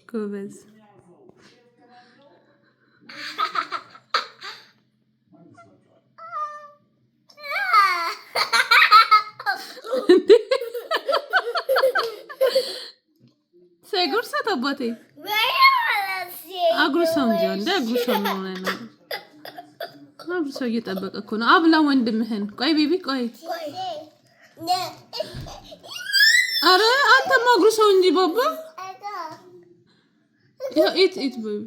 ጎበዝ። ጉርሰት አባቴ አጉርሰው እንጂ እንደ አጉርሰው ነው ነው አጉርሰው እየጠበቀ እኮ ነው። አብላ ወንድምህን። ቆይ baby ቆይ። አረ አንተማ አጉርሰው እንጂ ባባ። Eat, eat, baby።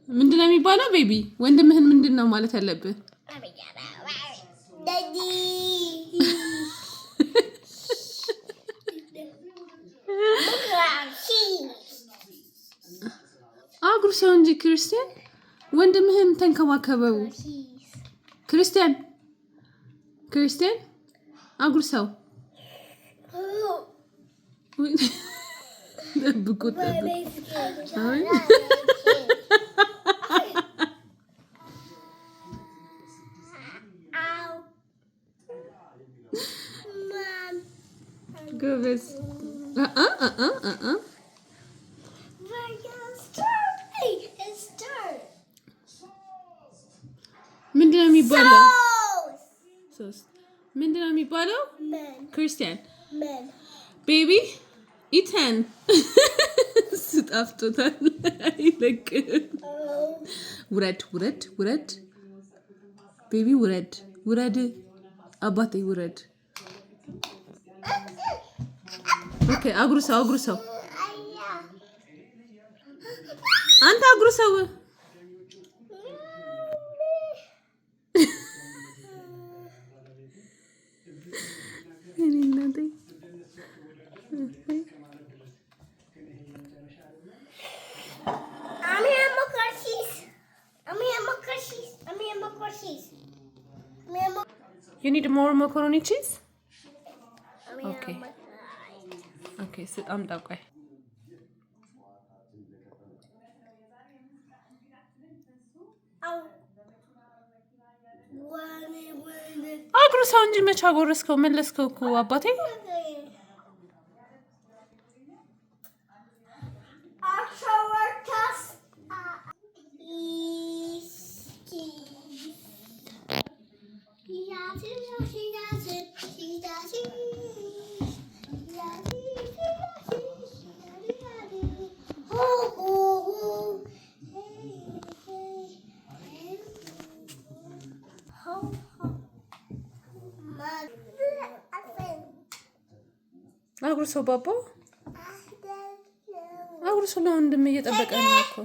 ምንድን ነው የሚባለው? Baby ወንድምህን ምንድን ነው ማለት ያለብህ? Daddy. Cheese. አጉርሰው እንጂ ክርስቲያን፣ ወንድምህን ተንከባከበው። Cheese. ክርስቲያን፣ ክርስቲያን አጉርሰው። ጠብቁ ጠብቁ። አይ Ow. Mom. ጎበዝ። አ አ አ አ አ Hey, it's dirt. ምንድን ነው የሚባለው? Sauce. ሶስት ምንድን ነው የሚባለው? Man. ክርስቲያን Man. Baby ኢተን እሱ ጣፍጦታል፣ አይለቅም። Oh. ውረድ ውረድ ውረድ baby ውረድ ውረድ አባቴ ውረድ። Okay አጉርሰው አጉርሰው Aya. አንተ አጉርሰው። እኔ እናቴ። I'm here, macaroni cheese. I'm here, macaroni cheese. I'm here, macaroni cheese. I'm here, You need more macaroni cheese? I'm here, Okay. macaroni. Okay ስጥ አምጣ። ቆይ Ow. ወይኔ ወይኔ። አጉርሰው እንጂ መች አጎረስከው? መለስከው እኮ አባቴ። አሸወርታስ ኢስኪ ያሲ ያሲ ያሲ ያሲ ያሲ ያሲ ሆ ሆ ሆ hey hey ho ho ማ አጉርሰው ባባ፣ አጉርሰው። ለወንድም እየጠበቀ ነው እኮ።